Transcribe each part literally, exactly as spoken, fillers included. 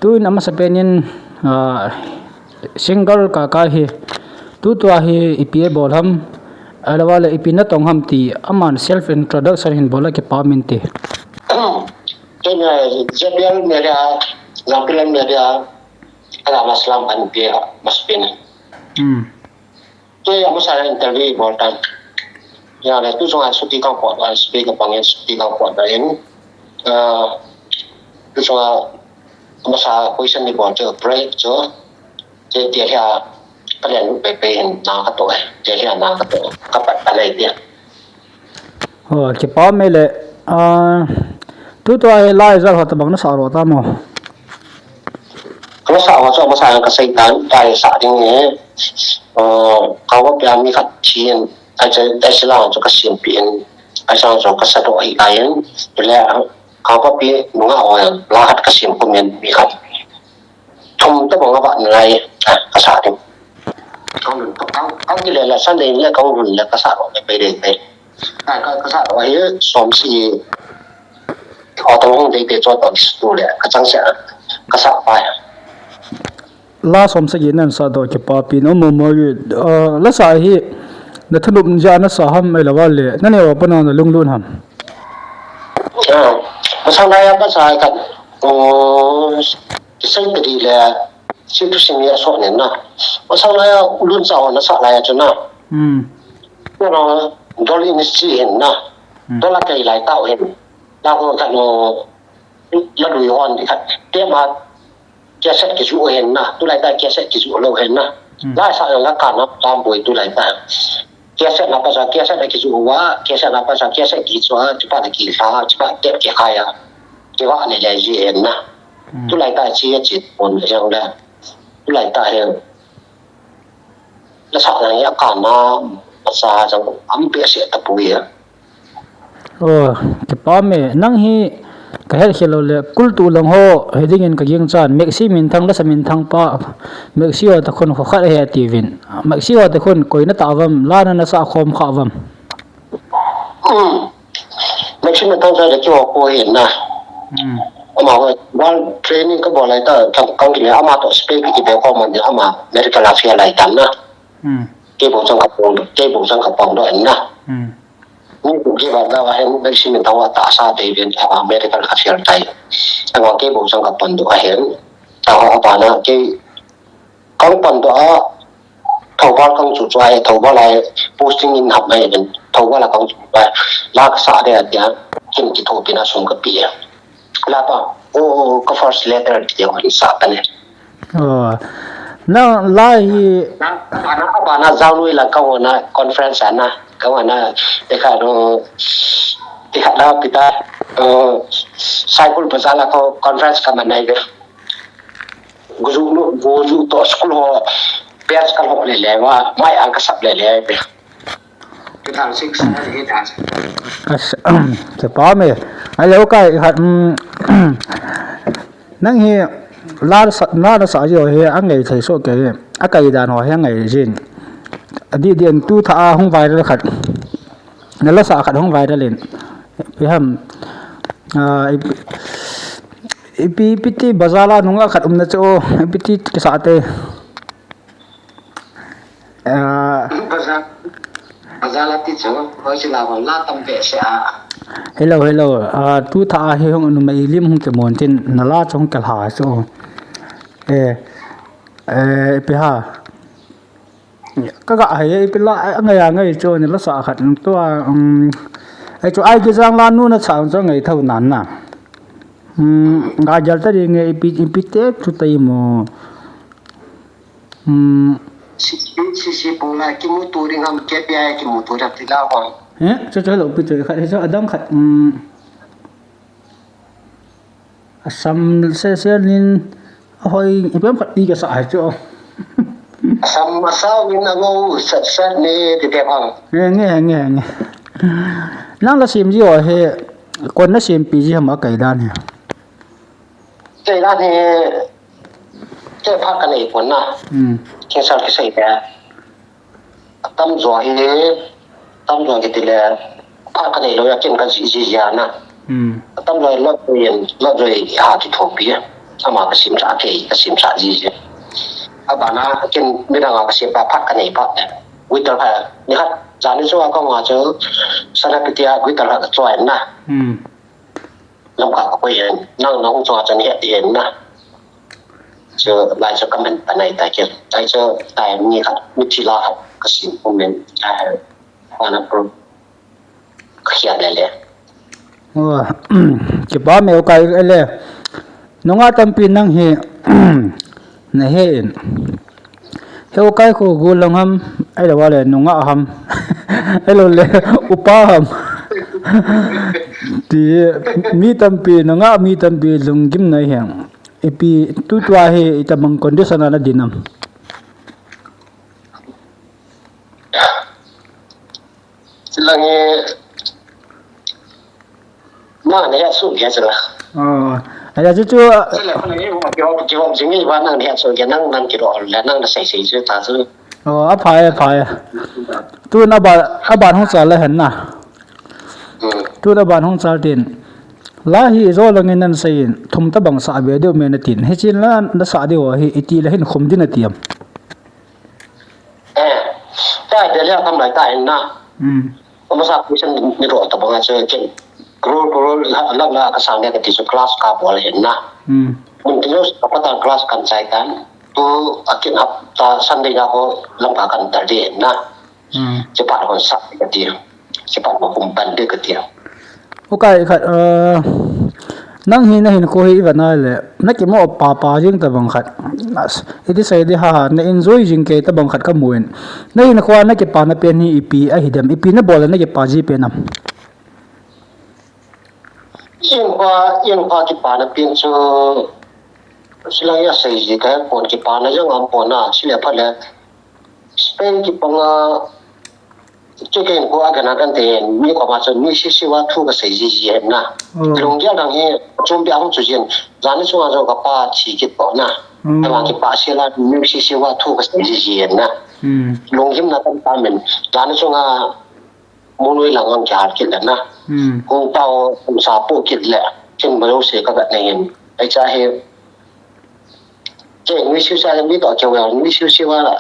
Tuin amasa penin, ah, singer Kakai hi, tutua hi ipi abol ham, ahilouleh ipi natong ham ti, aman self introduction hin bol a kipa um inte. Kei, eh, J B L Media, Zampi Lal Media, ala maslam an pia masapin. Hmm. Kei amasa interview bol tan. Ahile, tu chunga chuti kang pot, a speak a pangin chuti kang pot in. Ah, tu chunga amasa question ni bol chu break chu. Kei tia hia kalen pe pe hin na katoh. Tia hia na katoh. Kapat kalai tia. Oh, kipa um e le. Ah, tutua hi la ijat ho tabang nasa ro ta mo. Kasa ho chu amasa kasei tan, tai sa ding e. Ah, kawa pia mi khat chin, ai che, ai sila chu kasim pin, ai sang chu kasa do ai ai. Le kawa pi nunga ho la khat kasim kumin mi khat. Thum tabang ava nalai, ah, kasa ding. Kang lun, kang, kang kile la Sunday le kang lun le kasa ro pe pe ding pe. Ka, ka, kasa ro hi som si. Kho tong hung dei te chot on stu le, ka chang se, kasa pai. La som sagi nan sa do kipa pi no mo mo yu, ah, la sa hi, na thanop ja nasa ham ahilouleh, na neo pa na na lunglut ham. Ah, masang lai a kasa ka, oh, kisai ka di le, si tu sing ya so ne na. Masang lai a ulun sa ho nasa lai a chu na. Hmm. Ko na, dol in si hin na. Hmm. Dol a kai lai tau hin. La ho khat no, la lui hon di khat. Te ma, cassette kisu hen na. Tulai ta cassette kisu lo hen na. Hmm. La sa la ka na, tam boi tulai ta. Cassette na pa sa, cassette kisu wa, cassette na pa sa, cassette kisu wa, chupa na ki sa, chupa te ki kaya. Kiwa ne le ji hen na. Hmm. Tulai ta chi chi pon jang la. Tulai ta he. La sa na ya ka na, pa sa jang am pe se ta pu ya. Oh, kipa um e, nang hi ka het khel lou le, kultu lang ho, hi dingin ka ging chan, Maxi minthang, lasa minthang pa, Maxi ho ta khun kho khat ahi tiuvin. Maxi ho ta khun koi na ta vam, la na nasa khom kha vam. Hmm. Maxi minthang sa le kiho ko hi na. Hmm. Ama ho, bal training ka bol lai ta, kang, kang kile, ama to speak ki be ko man, ama medical affair lai tam na. Hmm. Kei bou chang ka pon, kei bou chang ka pon do na. Hmm. Ni ku ke ba da wa hen, Maxi minthang wa ta sa te vin, a medical affair tai. A wa ke bo sang ka pon do a hen. Ta wa pa na ke kang pon do a, Thoubal kang chu chu a, Thoubal a posting in hap mai vin. Thoubal a kang chu pa la ka sa de a tia, kin ki tho pina sum ka pi. La pa, o, o, ka first letter ki de wa sa ta ne. Oh. Na lai hi. Na, bana, bana Jaonui la ka hona conference ana, ka hona, te kha no, te kha na pita, uh, Saikul Bazar la ko conference ka manai be. Guju no, guju to school ho, pers ka ho le le wa, mai ang ka sap le le be. Two thousand six, eight, ah. As, kipa um e. Ai lo kai khat, um, nang hi la sa, la na sa jo hi a ngai thei so ke hi. A kai dan ho hi a ngai jin. A di di an tu tha a hung viral khat. Na la sa khat hung viral in. Pi ham. Ah, ipi, ipi, ipi ti bazar la nunga khat um na chu. Ipi ti kisa te. Ah. Bazar, bazar la ti chu, hoi si la hon la tam behseh a. Hello, hello. Ah, tu tha a hi hung numei lim hung kimun tin, na la chu hung kihla chu. Eh, eh, ipi ha. Ka ga hai, ipi la, a ngai a ngai chu, ni la sa khat tu a, um, ai chu ai ki jang la nu na chang chu ngai thou nan na. Um, ga jal ta ri nge ipi, ipi te chu tai mo. Hmm. Si, si, si, pula kimutu ding ham, K P I kimutu ding ti la hon. Eh, chu, chu lo pi chu khat, chu adang khat, hmm. Assam se, se nin, a hoi, ipi ham khat ti ka sa hai chu. Assam, Assam in a ngo, sat, sat ni, ti te phang. Nge, nge, nge, nge. Nang la sim ji o he, kon na sim pi ji ham a kai dan he. Kai dan he, Kei phat ka nei pon na. Hmm. Kin sal kisei te. Tam jo hi, tam jo kiti le, phat ka nei lou a kin ka ji, ji, ji na. Hmm. Tam jo hi lot jo yin, lot jo hi ha kithopi. Ama ka sim sa kei, ka sim sa ji ji. Abana ken midang a ka sim pa phat ka nei pa. Guitar ha, ni hat, jani chu a ka nga chu, sana pitia guitar ha ka choi na. Hmm. Lam ka ka koi hen, nang nang chu a chan he ti hen na. Chu lai chu ka men pa nai ta ke. Lai chu tai ni khat, mi thi la khat, ka sim ko men, tai ha. Ana pro. Ka hiat le le. Oh, kipa me u kai le. Nunga tampi nang hi, na he in. He u kai khu gu lang ham, ai lo le, nunga ham. Ai lo le, upa ham. Ti, mi tampi, nunga mi tampi, lunggim na hi. Ipi, tu tua hi, itamang condition ana dinam. Silang e, nang ne su ge sila. Oh, aya chu chu. Sila ko ne ki hom ki hom jing ni ba nang ne su ge nang nang ki ro le nang na sei sei chu ta chu. Oh, a phai, a phai. Tu na ba, a ba hung cha le hen na. Hmm. Tu na ba hung cha tin. La hi zo lang in nan sei in, thum ta bang sa be deu me na tin. Hi chin la na sa deu hi iti la hin khum din a tiam. Eh, ta de le kam lai ta hin na. Hmm. Ko ma sa ku sen ni ro ta bang a che ken. Kro kro la la la ka sa ne ka ti su class ka bol hin na. Hmm. Mun ti yo ka pa ta class kan chai tan. Tu a kin ap ta Sunday na ko lam ka kan tar de hin na. Hmm. Che pa ko sa ka ti. Che pa ko kum ban de ka ti. U kai khat, eh, nang hi na hin ko hi i va na le, na ki mo pa pa jing ta bang khat. As, iti sai di ha ha, na enjoy jing ke ta bang khat ka mu in. Na hin ko na ki pa na pen hi ipi a hi dem, ipi na bol na ki pa ji pen am. Yen pa, yen pa ki pa na pen chu, sila ya sai ji ka pon ki pa na jang am pon na, sila pa le, Spain ki pa nga, Che ken ko a gana kan te, mi ko ma chu mi si si wa thu ka sei ji ji hen na. Oh. Lung dia dang hi, chum bia hung chu jin. Jani chunga jong ka pa thi kit pon na. Oh. Ka la ki pa si la, mi si si wa thu ka sei ji ji hen na. Hmm. Lunggim na tam ta men. Jani chunga mu nui lang ang kya kit le na. Hmm. Kung pao, kung sa po kit le. Kin ba lo se ka ga nei hen. Ai cha he. Che, nui siu sa mi to che wa, nui siu siu wa la,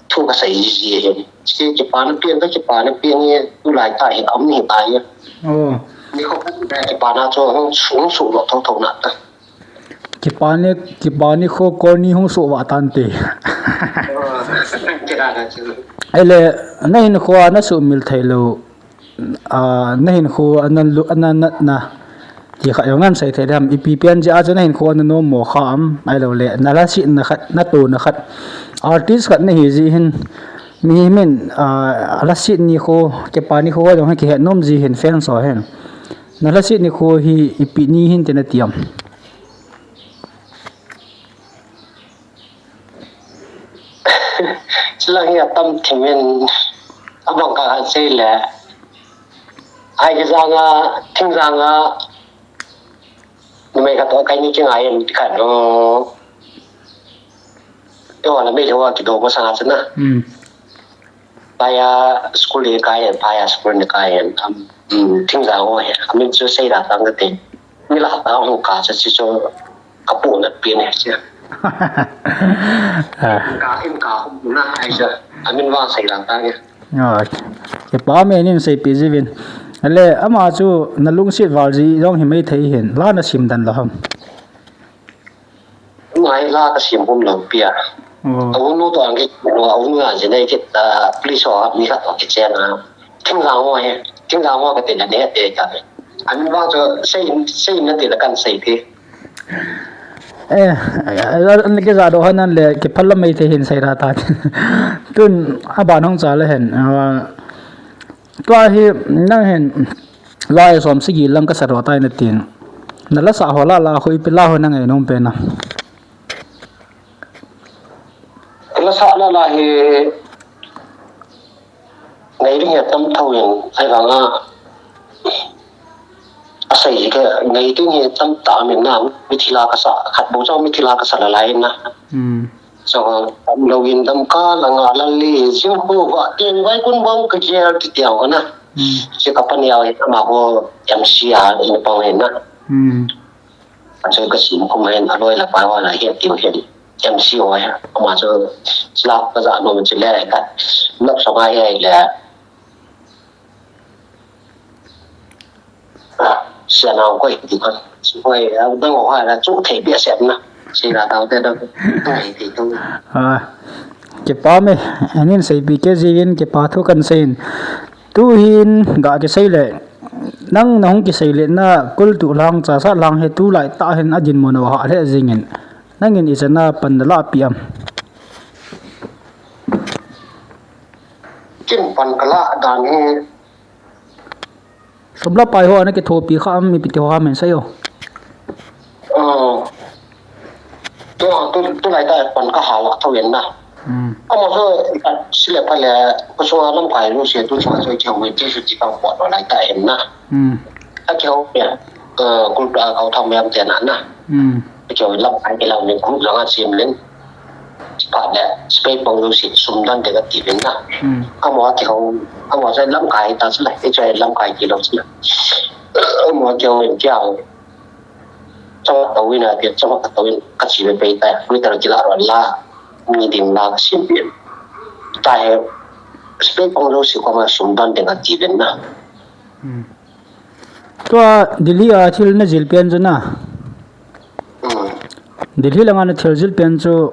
thu ka sai ji ji he. Che, che pa na pian ka, che pa na pian ye, tu lai ta he, am ni ta ye. Oh. Ni ko ka che pa na cho, hung su, hung su lo thou thou na ta. Che pa ni, che pa ni ko, ko ni hung su wa tan te. Oh, che da da che. Ele, na hin ko na su mil thei lo. Ah, na hin khu ana lu, ana na, na. Ti kha yong nan sai thei dem. Ipi pian ji a chu na hin khu ana nom mo kha am. Ai lo le. Na la si na khat, na tu na khat. Artist khat na hi ji hin. Mi hi min, ah, la si ni khu, ke pa ni khu jong ki he nom ji hin fan so hin. Na la si ni khu hi ipi ni hin te na tiam. Silang hi atam thimin abang ka sei le. Ai ki janga, thing janga, numei khat to kai ni ki ngai em khat no. Yo la mei lo ki do ko sa na. Hmm. Paya school ni kai, paya school ni kai, am, um, thing za ho he, amin chu sei da tang te. Ni la ta ho ka cha chi chu ka pu na pi ne chi. Ah. Ka in ka ho na ai cha. Amin wa sei da tang e. Ah. Ke pa me nin sei pi ji vin. Ale ama chu na lungsit val ji jong hi mai thei hin. La na sim dan lo ham. Ngai la ka sim hum lo pia. Oh. A unu to ang ki, a unu ang jin ai ki, ah, police ho mi khat to ki chen a. Thing la ngo he, thing la ngo ka te na ne te ka. An ba to sei, sei na te la kan sei te. Eh, an ke za do hanan le ki phal la mai te hin sei ra ta. Tun a ba nong cha le hen. Ah, Tua hi nang hin lai som sigi lang ka sa ro tai na tin. Na la sa ho la la hui pi la ho na ngai nom pe na. La sa la la hi ngai ding he tam thau in ai vang a. A sai ka ngai ding he tam ta min na mi thi la ka sa khat bo chang mi thi la ka sa la lai na. Hmm. So, tam lo in dam ka la nga la li, jing ho va, tiang vai kun bang ka kial ti tiang ho na. Hmm. Si ka pan yau in ama ho M C a in pang in na. Hmm. Achu ka sim kum hen, aloi le apai ho la het diu hen. M C ho hen. Ama chu la ka ja nom chu le ka. Love song a hi le. Sia nau koi ti koi. Koi, dang ho la chu thei bia sem na. Si la tau te dang. Thei thei tu. Ah, kipa me, anin seipi kei jin kipa thu kan seiyin. Tuhin ga kisei le, nang na hung kisei le na kul tu lang cha sa lang hi tulai tah hin adinmun u ha le jingin. Nangin ichan a pan na la pi am? Kin pan ka la dan hi. Sum le pai ho ana kithopi kha am, ipi ti ho ham in seiyo. Oh. Tu, tu, tulai tah pan ka ha la tho yen na. Hmm. Ama so ka si le pha le, ka so lam kai lu se tu sa so ki ho ti su ti ka ko lai tah yen na. Hmm. A ki ho ya. Eh, kul da ka tham yam te na na. Hmm. Kei lamkai kei lam ning group langa sim len. Pat le, space bang lu si sum dan de ka ti len na. Hmm. Ama kei ho, ama sa lamkai ta sila, e chai lamkai kei lo sila. Ama kei ho in kei ho. Chama tawin a, kei chama tawin ka chi be pe ta, Twitter kila ro la, mi ding la ka sim pe. Ta he, space bang lu si ko ma sum dan de ka ti len na. Hmm. Tua Delhi a thil na jil pen chu na. Hmm. Delhi langa na thil jil pen chu,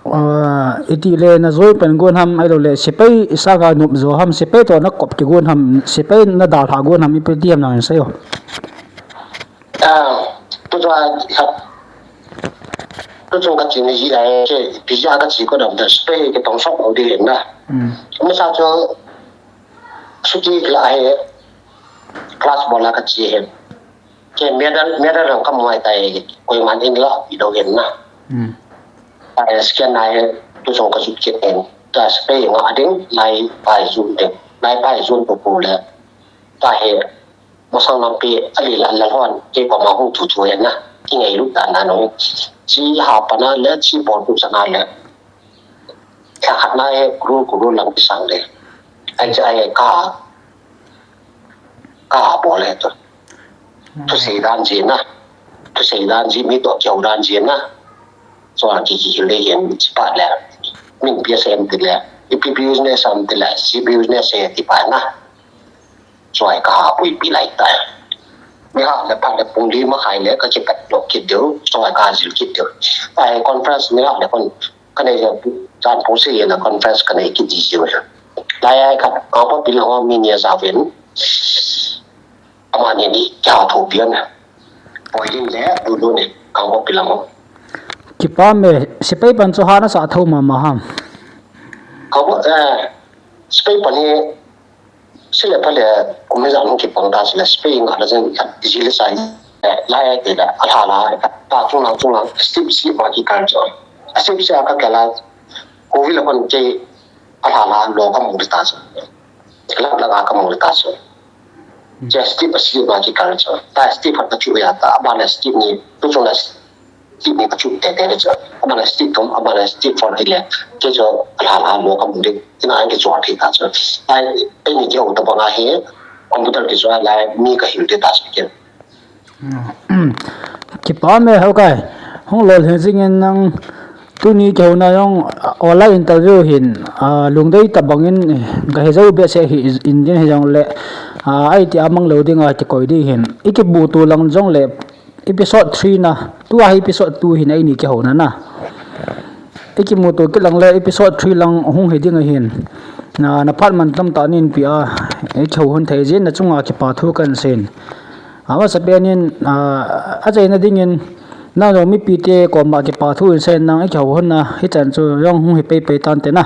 ah, iti le na joi pen gon ham, ahilou le sepai sanga nop jo ham, sepai to na kop kigon ham, sepai na dalha gon ham, ipi ti ham nang seiyo. Ah, tu chu a, ha. Tu chu ka chi ni ji ai, che, pi ja ka chi ko dam da sepai ke tong sok au di na. Hmm. Masa chu Suti la he class bola ka chi he. Ke medal, medal rang ka muai tai koi man in la i do hen na. Hmm. Ai scan na he tu song ka sut kit hen. Ta space nga ding lai pai zun ding. Lai pai zun pu pu le. Ta he masang lampi ali la la hon ke ko ma hu tu tu hen na. Ki ngai lu ta na no. Chi ha pa na le chi bol tu sa na le. Kha khat na e guru guru lang ki sang le. Ai cha ai ka, ka bol le to. Thusei dan ji na. Thusei dan ji mi to keu dan ji na. So a ki ki le yen chi pa le. Min pia sem ti le. Ipi business am ti le. Si business e ti pa na. Choi ka ha pui pi lai ta. Ni ha le pha le pung li ma khai le ka ki pat lo kit deu, choi ka zil kit deu. Ai conference ni ha le kon ka nei jan po se ye na conference ka nei kit di jiu. Lai ai ka ka pa pi lo mi ni za ven. Ama ni ni ka tho pian. Poi le du du ni ka pa pi lo. Kipa me, sepai pan chu ha na sa tho ma ma ham. Ka bo, eh, sepai pan ni Sile pha le, kum le jan hung kipang ta sile, Spain a la jen, ji le sai, eh, lai ai te le, a la la, ta chung lang chung lang, step step ma ki kal cho. A step step a ka kal a, ko vi le kon ke, a la la, lo ka mu le ta cho. La la ka mu le ta cho. Je step a step ma ki kal cho. Ta step pha ta chu ya ta, ba le step ni, tu chung le step ni ka chu te te le cho. Ama le step thum, ama le step four ti le, ke cho, a la la, lo ka mu le, ina an ke cho a phi ta cho. Ai, ai ni ke o ta ba nga he, computer ki chu lai mi ka hil te ta chu ke. Hmm. Kipa me hau kai. Hung lol hin jing in nang tuni keu na jong online interview hin, ah, lungdei ta bang in ka he jo be se hi in din he jong le, ah, ai ti a mang lo ding a ti koi di hin. I kibu tu lang jong le episode three na, tu a episode two hin ai ni keu na na. I kimuto kit lang le episode three lang hung hi ding ahin. Na, na phat man tam ta nin pi a, i keu hun thei jin na chunga kipa thu kan sin. Ama sa pen in, a, a chaina ding in, nang jong mipi te koma kipa thu in sen nang i keu hun na, hi chan chu jong hung hi pei pei tan te na.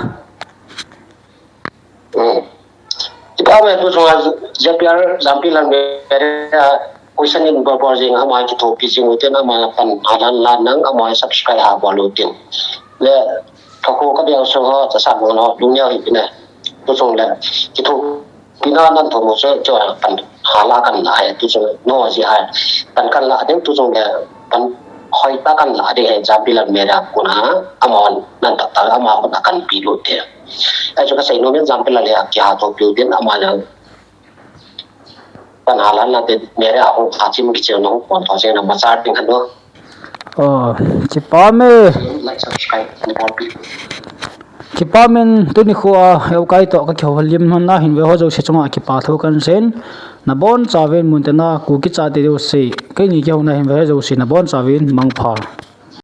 Hmm. Ipa me tu chunga J P R Zampi Lalmera, ah, question in bol bol jing ama kithopi jing u tin ama pan halan lan nang ama subscribe ha bol u tin. Le, thoko ka bel so ho, ta sa mo no, dunia hi pina. Tu chung le, kithopi na nan tho mo so, cho pan hala kan la hai, tu chung no ji hai. Pan kan la ding tu chung le, pan hoi ta kan la ding hai, Zampi Lalmera kuna, ama nan ta ta, ama kuna kan pi lu te. Ai chu ka sei nom in Zampi Lal le a kiha to piu tin ama le. Pan alan la te mere a hung kha chim kicheu na hung pon tho cheu na machar ting khan do. Oh, kipa me. Like, subscribe, and copy. Kipa men tuni khu a eukai to ka kihou lim hon na hin ve ho jouse chunga kipa thu kan sen. Na bon chavin mun te na ku kicha te jouse. Keini kihou na hin ve ho jouse na bon chavin mangpha.